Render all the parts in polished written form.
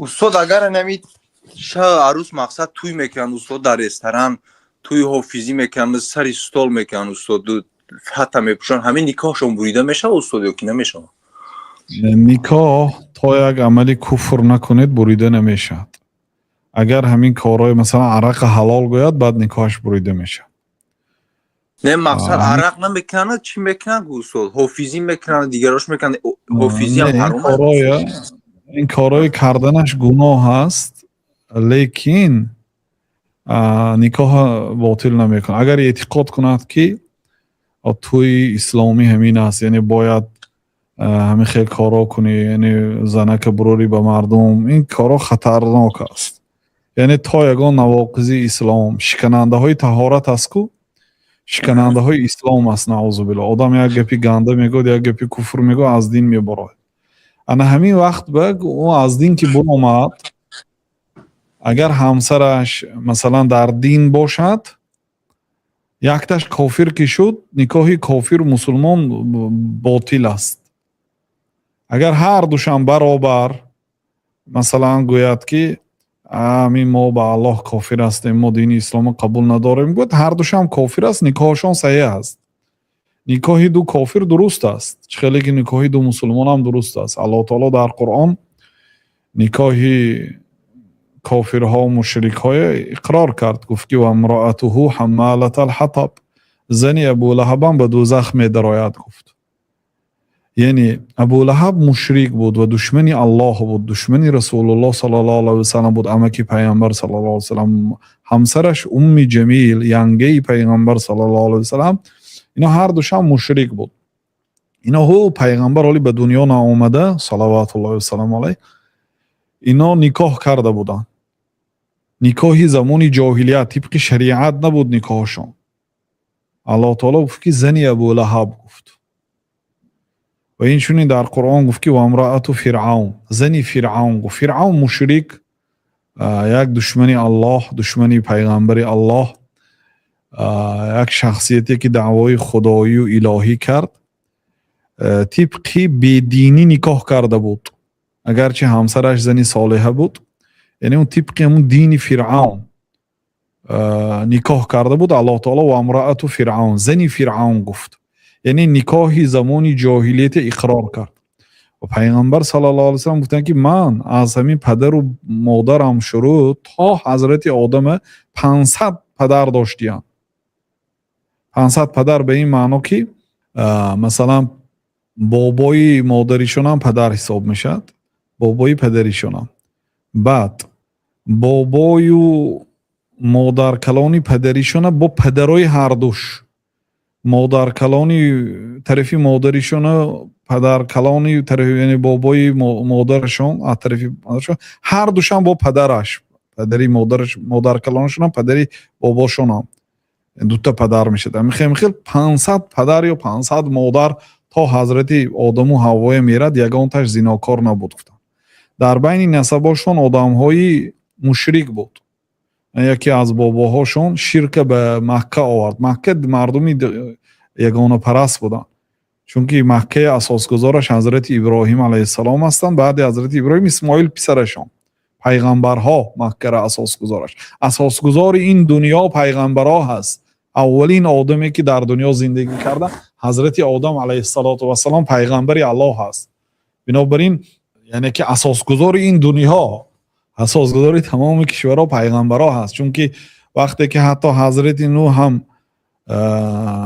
Устод, агар анами ша арӯс, мақсад, тӯй мекунанд, устод, дар ресторан тӯи ҳофизӣ мекунанд, сари стол мекунанд, устод, фата мепӯшанд, ҳамин никоҳшон бурида мешавад, устод, ё ки намешавад? Никоҳ то як амали куфр накунед, бурида намешавад. Агар ҳамин корҳои, масалан, арақа ҳалол гӯяд, баъд никоҳаш бурида мешавад. Не, мақсад, арақ намекунанд, чӣ мекунанд, устод, ҳофизӣ мекунанд, дигарош мекунанд, ҳофизиам ҳаром. Ин корҳои карданаш гуноҳ аст, лекин никоҳа ботил намекунад. Агар эътиқод кунад, ки тӯи исломӣ ҳамин аст, яъне бояд ҳамин хел корҳо кунӣ, яъне занака бурорӣ ба мардум, ин корҳо хатарнок аст. Яъне то ягон навоқизи ислом, шиканандаҳои таҳорат аст ку, шиканандаҳои ислом аст, наъузу биллоҳ. Одам як гапи ганда мегӯяд, як гапи куфр мегӯяд, аз дин мебарояд. Ана ҳамин вақт ба ӯ аз дин ки буромад, агар ҳамсараш, масалан, дар дин бошад, якташ кофир ки шуд, никоҳи кофиру мусулмон ботил аст. Агар ҳар душам баробар, масалан, гӯяд, ки ҳамин мо ба Аллоҳ кофир ҳастем, мо дини исломро қабул надорем, гӯяд, ҳар душам кофир аст, никоҳашон саҳеҳ аст. Никоҳи ду кофир дуруст аст, чӣ хеле ки никоҳи ду мусулмонам дуруст аст. Аллоҳ таоло дар Қуръон никоҳи кофирҳо, мушрикҳое иқрор кард, гуфт, ки وامرأته حمالة الحطب, зани Абулаҳабам ба дӯзах медарояд, гуфт. Яъне Абулаҳаб мушрик буд ва душмани Аллоҳ буд, душмани Расулуллоҳ саллаллоҳу алайҳи васалам буд, амаки Пайғамбар саллаллоҳу алайҳи васалам, ҳамсараш Умми Ҷамил, янгаи Пайғамбар саллаллоҳу алайҳи васалам, ино ҳар душам мушрик буд. Ино ҳу Пайғамбар ҳоли ба дунё наомада, салаватуллоҳи васаламу алайҳ, ино никоҳ карда буданд. Никоҳи замони ҷоҳилият, тибқи шариат набуд никоҳшон. Аллоҳ таоло гуфт, ки зани Абулаҳаб гуфт. Ва инчунин дар Қуръон гуфт, ки وامرأة فرعون, зани Фиръавн гуфт. Фиръавн мушрик, як душмани Аллоҳ, душмани Пайғамбари Аллоҳ, як шахсияте, ки даъвои худоию илоҳӣ кард, тибқи бединӣ никоҳ карда буд, агарчи ҳамсараш зани солиҳа буд. Яъне он тибқи ҳамун дини Фиръавн никоҳ карда буд. Аллоҳ таоло وامرأة فرعون, зани Фиръавн гуфт, яъне никоҳи замони ҷоҳилияте иқрор кард. Ва Пайғамбар саллаллоҳу алайҳи васаллам гуфтанд, ки ман аз ҳамин падару модарам шурӯъ то ҳазрати Одама 500 падар доштиям. 500 падар ба ин маъно, ки масалан, бобои модаришонам падар ҳисоб мешавад, бобои падаришонам, баъд бобою модаркалони падаришона бо падарои ҳардуш, модаркалони тарафи модаришона, падаркалони тарафи, яъне бобои модарашон аз тарафи модарашон, ҳардушам бо падараш, падари модараш, модаркалонашонам, падари бобошонам, дута падар мешавад. Ҳамин хел 500 падар ё 500 модар то ҳазрати Одаму Ҳаввое мерад, ягонташ зинокор набуд, гуфтанд. Дар байни насабошон одамҳои мушрик буд. Яке аз бобоҳошон ширка ба Макка овард. Макка мардуми ягонапараст буданд, чунки Маккаи асосгузораш ҳазрати Иброҳим алайҳиссалом ҳастанд. Баъди ҳазрати Иброҳим Исмоил писарашон, пайғамбарҳо Маккара асосгузораш. Асосгузори ин дунё пайғамбарҳо ҳаст. Аввалин одаме, ки дар дунё зиндагӣ карда, ҳазрати Одам алайҳиссалоту вассалом, пайғамбари Аллоҳ ҳаст. Бинобар ин, яъне ки асосгузори ин дунё, асосгузори тамоми кишварҳо пайғамбарҳо ҳаст. Чунки вақте ки ҳатто ҳазрати Нӯҳ ҳам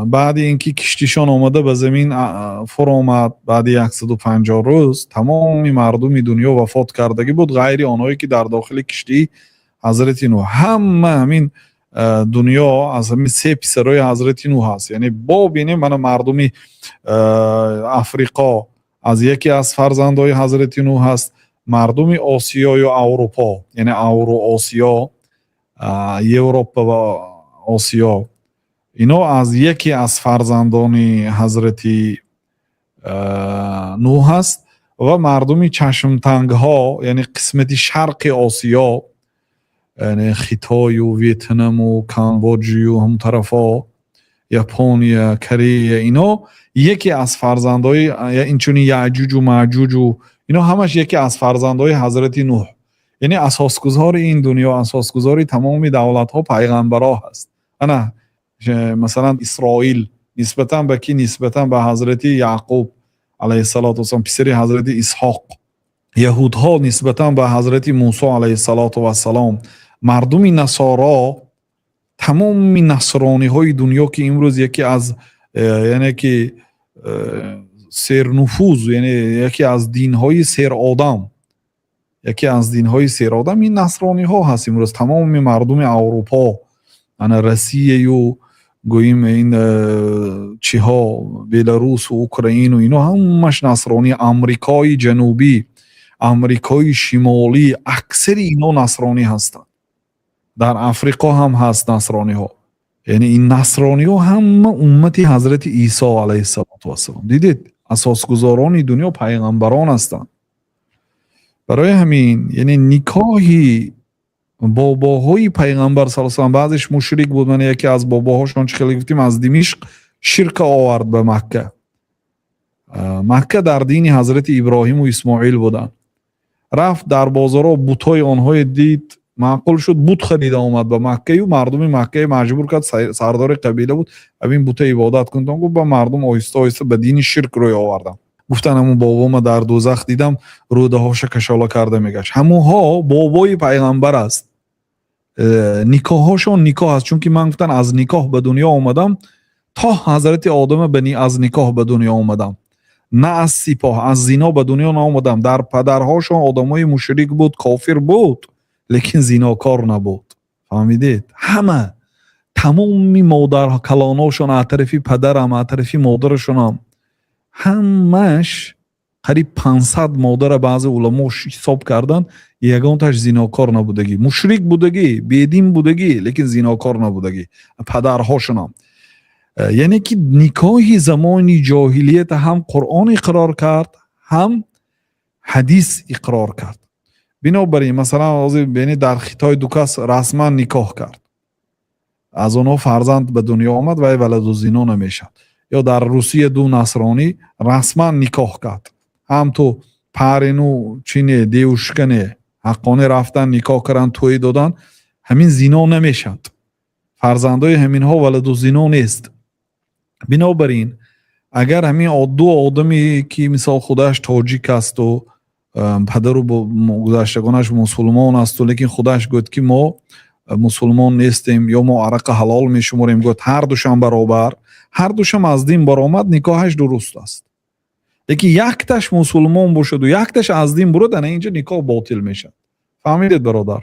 баъди ин ки киштишон омада ба замин фуромад, баъди 150 рӯз тамоми мардуми дунё вафот кардагӣ буд, ғайри онҳое, ки дар дохили киштии ҳазрати Нӯҳ. Ҳама ҳамин дунё аз ҳамин се писарои ҳазрати Нӯҳ ҳаст. Яъне бобинем, мана мардуми Африқо аз яке аз фарзандои ҳазрати Нӯҳ ҳаст, мардуми Осиёю Аврупо, яъне Авруосиё, Европа ва Осиё, ино аз яке аз фарзандони ҳазрати Нӯҳ ҳаст. Ва мардуми чашмтангҳо, яъне қисмати шарқи Осиё, яъне Хитою Ветнаму Камбоҷию ҳамун тарафҳо, Япония, Корея, ино яке аз фарзандои, инчунин Яъҷуҷу Маъҷуҷу, ино ҳамаш яке аз фарзандои ҳазрати Нӯҳ. Яъне асосгузори ин дунё, асосгузори тамоми давлатҳо пайғамбаро ҳаст. Ана, масалан, Исроил нисбатан ба кӣ? Нисбатан ба ҳазрати Яъқуб алайҳиссалоту вассалом, писари ҳазрати Исҳоқ. Яҳудҳо нисбатан ба ҳазрати Мусо алайҳиссалоту вассалом. Мардуми насоро, тамоми насрониҳои дунё, ки имрӯз яке аз яъне ки сернуфуз, яъне яке аз динҳои серодам, яке аз динҳои серодам ин насрониҳо ҳаст. Имрӯз тамоми мардуми Аврупо, ана Россияю, гӯем, ин чиҳо, Беларусу Украину, ино ҳамаш насронӣ. Амрикои Ҷанубӣ, Амрикои Шимолӣ, аксари ино насронӣ ҳастанд. Дар Африқо ҳам ҳаст насрониҳо. Яъне ин насрониҳо ҳама уммати ҳазрати Исо алайҳиссалоту вассалом. Дидед, асосгузорони дунё пайғамбарон ҳастанд. Барои ҳамин, яъне никоҳи бобоҳои пайғамбар саллаллоҳу алайҳи васаллам, баъзеш мушрик буд. Ман яке аз бобоҳошон, чӣ хеле гуфтем, аз Димишқ ширка овард ба Макка. Макка дар дини ҳазрати Иброҳиму Исмоил буданд. Рафт, дар бозорҳо бутҳои онҳое дид, маъқул шуд, бут харида омад ба Маккаю мардуми Маккае маҷбур кард, сардори қабила буд, ҳамин бута ибодат кунтон гуфт. Ба мардум оҳиста оҳиста ба дини ширк рӯй овардам. Гуфтан, ҳамун бобома дар дӯзах дидам, рӯдаҳоша кашола карда мегашт. Ҳамунҳо бобои пайғамбар аст. Никоҳҳошон никоҳ аст, чунки ман, гуфтан, аз никоҳ ба дунё омадам. То ҳазрати Одама аз никоҳ ба дунё омадам, на аз сипоҳ, аз зино ба дунё наомадам. Дар падарҳошон одамои мушрик буд, кофир буд, лекин зинокор набуд. Фаҳмидед? Ҳама, тамоми модар калоношон, аз тарафи падарам, аз тарафи модарашонам, ҳамаш қариб 500 модара баъзе уламо ҳисоб карданд, ягонташ зинокор набудагӣ. Мушрик будагӣ, бедин будагӣ, лекин зинокор набудагӣ падарҳошонам. Яъне ки никоҳи замони ҷоҳилията ҳам Қуръон иқрор кард, ҳам ҳадис иқрор кард. Бинобар ин, масалан, ҳозир бинед, дар Хитой ду кас расман никоҳ кард, аз онҳо фарзанд ба дунё омад, вай валаду зино намешавад. Ё дар Русия ду насронӣ расман никоҳ кард, ҳам ту парень у чи не, девушка не, ҳаққонӣ рафтан, никоҳ кардан, тӯй додан, ҳамин зино намешавад. Фарзандои ҳаминҳо валаду зино нест. Бинобар ин, агар ҳамин ду одаме, ки мисол худаш тоҷик асту падару гузаштагонаш мусулмон асту, лекин худаш гӯяд, ки мо мусулмон нестем ё мо арақа ҳалол мешуморем, гӯяд, ҳардушам баробар, ҳардушам аз дин баромад, никоҳаш дуруст аст. Лекин якташ мусулмон бошаду якташ аз дин бурад, ана инҷа никоҳ ботил мешавад. Фаҳмидед, бародар?